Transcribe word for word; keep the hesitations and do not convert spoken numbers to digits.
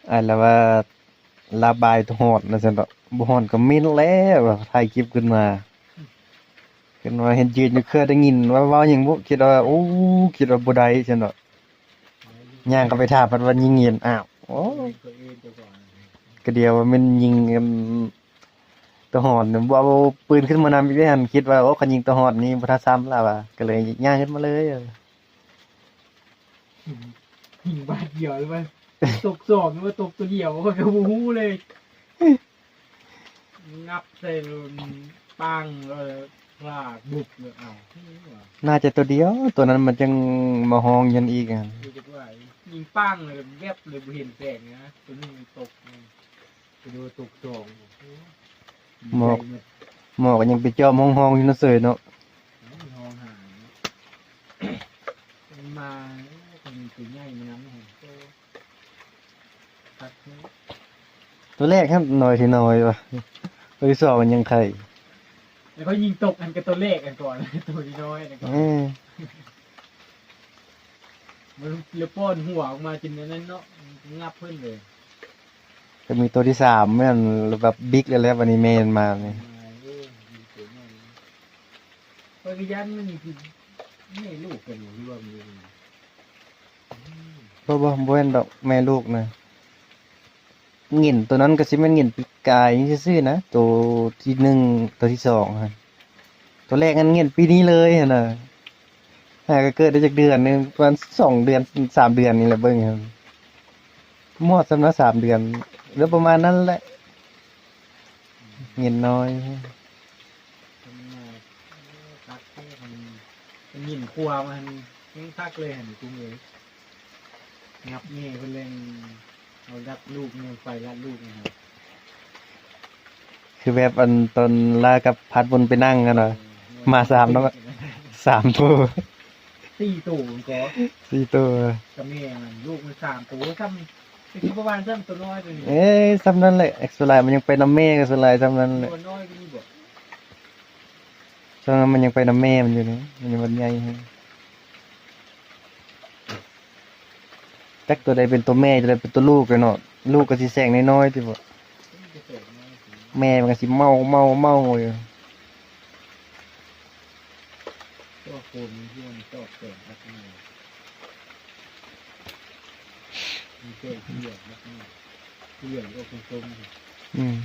อ้ายละว่า ระบายตัวฮ้อนว่าซั่นดอก บ่ฮ้อนก็เหม็นแล้ว ถ่ายคลิปขึ้นมา ขึ้นมาเห็นยืนอยู่เครือได้ยินว่าเว้าหยังบุ คิดว่า โอ้ คิดว่าบ่ได้ซั่นดอก ย่างเข้าไปถามเพิ่นว่ายิงเย็น อ้าว โอ้ ก็เดียวว่าแม่นยิงกัน ตัวฮ้อนเนี่ย บ่เอาปืนขึ้นมานำอีกเด้หั่น คิดว่า โอ้ คันยิงตัวฮ้อนนี่บ่ทันซ้ำแล้วว่า ก็เลยย่างขึ้นมาเลย ยิงบาดเดียวหรือว่า ตกสองหรือว่าตกตัวเดียว ข้อยก็บ่ฮู้เลย งับใส่รถปังแล้วพลาดบุบเลย อ้าว น่าจะตัวเดียว ตัวนั้นมันจั่งมาฮ้องยันอีกอะ รู้สึกว่ายิงปังเลยแวบเลย บ่เห็นแสงนะ ตัวนี้มันตกเลย ไปดูตกสอง หมอก หมอกก็ยังไปจอมฮ้องๆอยู่นะเสยเนาะ มันฮ้องหา มันมา มันตัวใหญ่มานำ โอ้ คักแท้ ตัวแรกครับ น้อยที่น้อยว่ะ ตัวที่สองมันยังไข่ แล้วเขายิงตกอันกับตัวแรกอันก่อน ตัวน้อยๆนะ เออ มันเลยป้อนหัวออกมากินอันนั้นเนาะ มันงับเพิ่นเลย ก็มีตัวที่สามแม่นแบบบิ๊กเลยแหละ วันนี้แม่นมานี่ มาเออ มีตัวใหญ่ ข้อยก็ย่านมันนี่คือแม่ลูกกันอยู่ หรือว่ามันยังไง บ่ บ่ บ่แม่นดอก แม่ลูกนะ เงินตัวนั้นก็สิแม่นเงินปีกายซื่อๆนะ ตัวที่หนึ่ง ตัวที่สองหั่น ตัวแรกนั้นเงินปีนี้เลยหั่นน่ะ หาก็เกิดได้จักเดือนหนึ่ง ประมาณสองเดือน สามเดือนนี่แหละ เบิ่งหั่น บ่ฮอดซ้ำนะ สามเดือน แล้วประมาณนั้นแหละ เงินน้อย มันมา เออ คักแท้ มัน มันยินครัวมันยังคักเลยหั่น กุ้งเอ้ย งับแม่เพิ่นเลย เอารัดลูกเนี่ย ไฟรัดลูกนะครับ คือแบบอันตอนลากับพัดบุญไปนั่งกันเนาะ เออ มาสามเนาะ สามตัว สี่ตัวมันก็ สี่ตัว กับแม่มัน ลูกมันสามตัว ซ้ำ แต่คิดว่าซ้ำตัวน้อยตัวนี้ เอ้ย ซ้ำนั่นแหละ ส่วนหลายมันยังไปนำแม่ ส่วนหลายซ้ำนั่นแหละ ตัวน้อยก็มีบ่ ช่วงนั้นมันยังไปนำแม่มันอยู่นี่ มันยังบ่ใหญ่แฮง จักตัวใดเป็นตัวแม่ ตัวใดเป็นตัวลูกเลยเนาะ ลูกก็สิแสงน้อยๆติบ่ แม่มันก็สิเมาเมาเมาอยู่ ตัวคนที่มันชอบแสงนักมวย มันแสงเขียวนักมวย เขียวก็คงๆ อืม